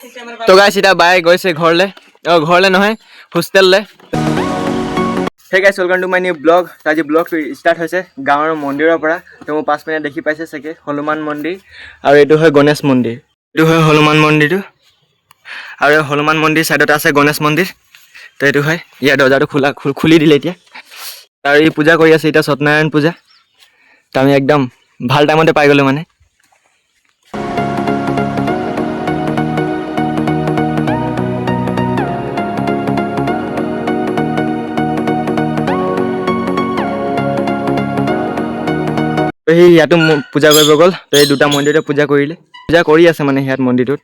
তো গাইছ, এতিয়া বাই গৈছে ঘৰলৈ। অঁ, ঘৰলৈ নহয়, হোষ্টেললৈ। Hey guys, welcome to my new vlog. আজি ব্লগটো ষ্টাৰ্ট হৈছে গাঁৱৰ মন্দিৰৰ পৰা। তো মোৰ পাছপিনে দেখি পাইছে চাগে, হনুমান মন্দিৰ আৰু এইটো হয় গণেশ মন্দিৰ। এইটো হয় হনুমান মন্দিৰটো আৰু এই হনুমান মন্দিৰ ছাইডতে আছে গণেশ মন্দিৰ। তো এইটো হয়, ইয়াৰ দৰ্জাটো খুলি দিলে এতিয়া আৰু এই পূজা কৰি আছে এতিয়া, সত্যনাৰায়ণ পূজা। তো আমি একদম ভাল টাইমতে পাই গ'লোঁ মানে। তো সেই ইয়াতো পূজা কৰিব গ'ল। তো এই দুটা মন্দিৰতে পূজা কৰিলে, পূজা কৰি আছে মানে ইয়াত মন্দিৰটোত।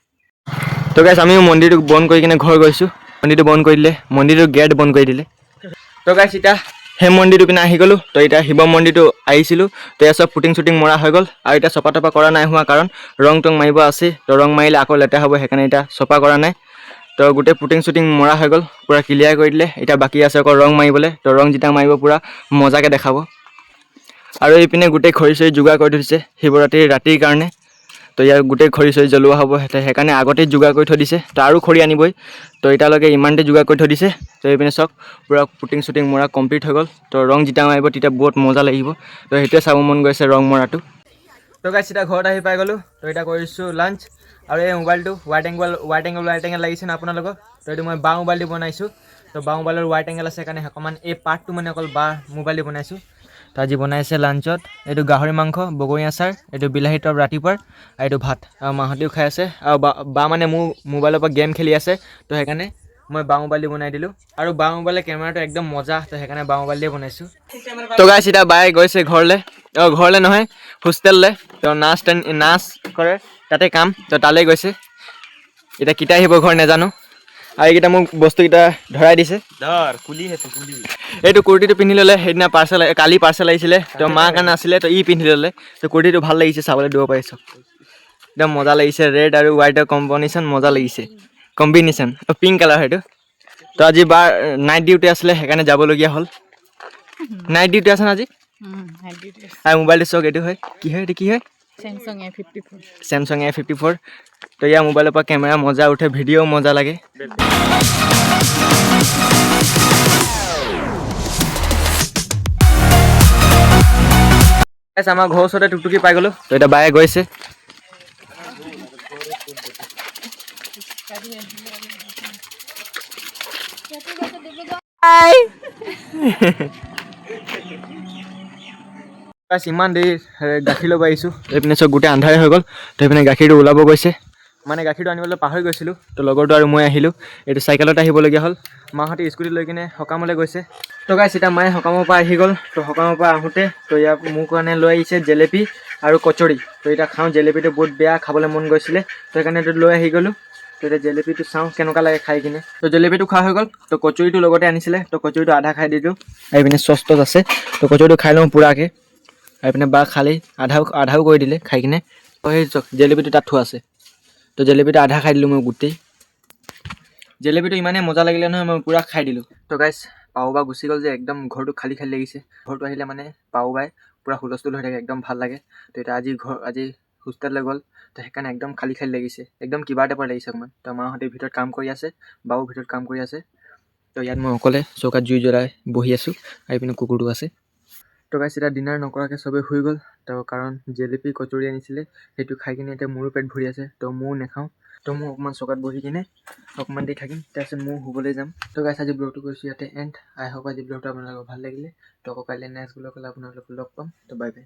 তো গাইছ, আমিও মন্দিৰটো বন্ধ কৰি কিনে ঘৰ গৈছোঁ। মন্দিৰটো বন্ধ কৰি দিলে, মন্দিৰটোৰ গেট বন্ধ কৰি দিলে। তো গাইছ, এতিয়া সেই মন্দিৰটো পিনে আহি গ'লোঁ। তো এতিয়া শিৱ মন্দিৰটো আহিছিলোঁ। তো ইয়াত চব পুটিং চুটিং মৰা হৈ গ'ল আৰু এতিয়া চফা তফা কৰা নাই হোৱা, কাৰণ ৰং টং মাৰিব আছে। তো ৰং মাৰিলে আকৌ লেতেৰা হ'ব, সেইকাৰণে এতিয়া চফা কৰা নাই। তো গোটেই পুটিং চুটিং মৰা হৈ গ'ল, পূৰা ক্লিয়াৰ কৰি দিলে। এতিয়া বাকী আছে অকল ৰং মাৰিবলৈ। তো ৰং যেতিয়া মাৰিব, পূৰা মজাকৈ দেখাব। আৰু এইপিনে গোটেই খৰি চৰি যোগাৰ কৰি থৈ দিছে শিৱৰাত্ৰিৰ ৰাতিৰ কাৰণে। তো ইয়াৰ গোটেই খৰি চৰি জ্বলোৱা হ'ব, সেইকাৰণে আগতেই যোগাৰ কৰি থৈ দিছে। তো আৰু খৰি আনিবই, তো এতিয়ালৈকে ইমানতে যোগাৰ কৰি থৈ দিছে। তো এইপিনে চাওক, পূৰা পুটিং চুটিং মৰা কমপ্লিট হৈ গ'ল। তো ৰং যেতিয়া মাৰিব, তেতিয়া বহুত মজা লাগিব। তো সেইটোৱে চাব মন গৈছে, ৰং মৰাটো। তো গাইছ, এতিয়া ঘৰত আহি পাই গ'লোঁ। তো এতিয়া কৰিছোঁ লাঞ্চ। আৰু এই মোবাইলটো wide angle, wide angle, wide angle লাগিছে ন আপোনালোকক? তো এইটো মই বা মোবাইল দি বনাইছোঁ। তো বা মোবাইলৰ ৱাইড এংগল আছে কাৰণে অকণমান এই পাৰ্টটো মানে অকল বা মোবাইল দি বনাইছোঁ। তো আজি বনাইছে লাঞ্চত এইটো গাহৰি মাংস, বগৰী আচাৰ, এইটো বিলাহী টপ ৰাতিপুৱাৰ আৰু এইটো ভাত। আৰু মাহঁতেও খাই আছে আৰু বা মানে মোৰ মোবাইলৰ পৰা গেম খেলি আছে। তো সেইকাৰণে মই বা মোবাইল দি বনাই দিলোঁ। আৰু বা মোবাইলৰ কেমেৰাটো একদম মজা, তো সেইকাৰণে বা মোবাইল দিয়ে বনাইছোঁ। তো গাইছ, এতিয়া বাই গৈছে ঘৰলৈ। অঁ, ঘৰলৈ নহয়, হোষ্টেললৈ। তো নাৰ্ছ কৰে তাতে কাম, তো তালৈ গৈছে। এতিয়া কেতিয়া আহিব ঘৰ নাজানো। আৰু এইকেইটা মোক বস্তুকেইটা ধৰাই দিছে। ধৰ, কুলি সেইটো কুলি। এইটো কুৰ্তিটো পিন্ধি ল'লে। সেইদিনা পাৰ্চেল, কালি পাৰ্চেল আহিছিলে, তো মাৰ কাৰণে আছিলে, তো ই পিন্ধি ল'লে। তো কুৰ্তিটো ভাল লাগিছে চাবলৈ, দিব পাৰিছোঁ। একদম মজা লাগিছে। ৰেড আৰু হোৱাইটৰ কম্বিনেশ্যন মজা লাগিছে, কম্বিনেশ্যন। পিংক কালাৰ সেইটো। তো আজি বাৰ নাইট ডিউটি আছিলে, সেইকাৰণে যাবলগীয়া হ'ল। নাইট ডিউটি আছে ন আজি? আৰু মোবাইলটো চাওক, এইটো হয় কি হয়, এইটো কি হয়? Samsung A54। Samsung A54। তো ইয়াৰ মোবাইলৰ পৰা কেমেৰা মজা উঠে, ভিডিঅ' মজা লাগে। Guys, আমাৰ ঘৰৰ ওচৰতে টুকটুকি পাই গ'লো। তো এতিয়া বায়ে গৈছে। Bye. Guys, ইমান দেৰি গাখীৰ ল'ব আহিছোঁ। এইপিনে চব গোটেই আন্ধাৰে হৈ গ'ল। তো সেইপিনে গাখীৰটো ওলাব গৈছে, মানে গাখীৰটো আনিবলৈ পাহৰি গৈছিলোঁ। তো লগৰটো আৰু মই আহিলোঁ। এইটো চাইকেলত আহিবলগীয়া হ'ল। মাহঁতে স্কুটি লৈ কিনে সকামলৈ গৈছে। তো গাইছ, এতিয়া মায়ে সকামৰ পৰা আহি গ'ল। তো সকামৰ পৰা আহোঁতে তো ইয়াক মোৰ কাৰণে লৈ আহিছে জেলেপি আৰু কচৰি। তো এতিয়া খাওঁ। জেলেপিটো বহুত বেয়া খাবলৈ মন গৈছিলে, তো সেইকাৰণে এইটো লৈ আহি গ'লোঁ। তো এতিয়া জেলেপিটো চাওঁ কেনেকুৱা লাগে খাই কিনে। তো জেলেপিটো খোৱা হৈ গ'ল। তো কচৰিটো লগতে আনিছিলে, তো কচৰিটো আধা খাই দিলোঁ। এইপিনে চচ তচ আছে, তো কচৰিটো খাই লওঁ পূৰাকৈ। আৰু এইপিনে বা খালেই, আধাও আধাও কৰি দিলে খাই কিনে। তো সেই চাওক, জেলেপিটো তাত থোৱা আছে। তো জেলেপিটো আধা খাই দিলোঁ মই গোটেই। জেলেপিটো ইমানেই মজা লাগিলে নহয়, মই পূৰা খাই দিলোঁ। তো গাইছ, পাউ বা গুচি গ'ল যে, একদম ঘৰটো খালী খালী লাগিছে। ঘৰটো আহিলে মানে পাউ বাই পূৰা হুলস্থুল হৈ থাকে, একদম ভাল লাগে। তো এতিয়া আজি হোষ্টেললৈ গ'ল, তো সেইকাৰণে একদম খালী খালী লাগিছে, একদম কিবা টাইপৰ লাগিছে অকণমান। তো মাহঁতে ভিতৰত কাম কৰি আছে, বাও ভিতৰত কাম কৰি আছে। তো ইয়াত মই অকলে চৌকাত জুই জ্বলাই বহি আছোঁ আৰু এইপিনে কুকুৰটো আছে। তো গাইছ, এতিয়া ডিনাৰ নকৰাকৈ চবেই শুই গ'ল। তো কাৰণ জেলেপি কচৰি আনিছিলে, সেইটো খাই কিনে এতিয়া মোৰো পেট ভৰি আছে। তো ময়ো নাখাওঁ। তো মই অকণমান চৌকাত বহি কিনে অকণমান দেৰি থাকিম, তাৰপিছত ময়ো শুবলৈ যাম। তো গাইছ, আজি ব্লগটো কৰিছোঁ ইয়াতে এণ্ড। আই হোপ আজি ব্লগটো আপোনালোকক ভাল লাগিলে। তো আকৌ কাইলৈ নেক্সট ব্লগলৈ আপোনালোকক লগ পাম। তো বাই বাই।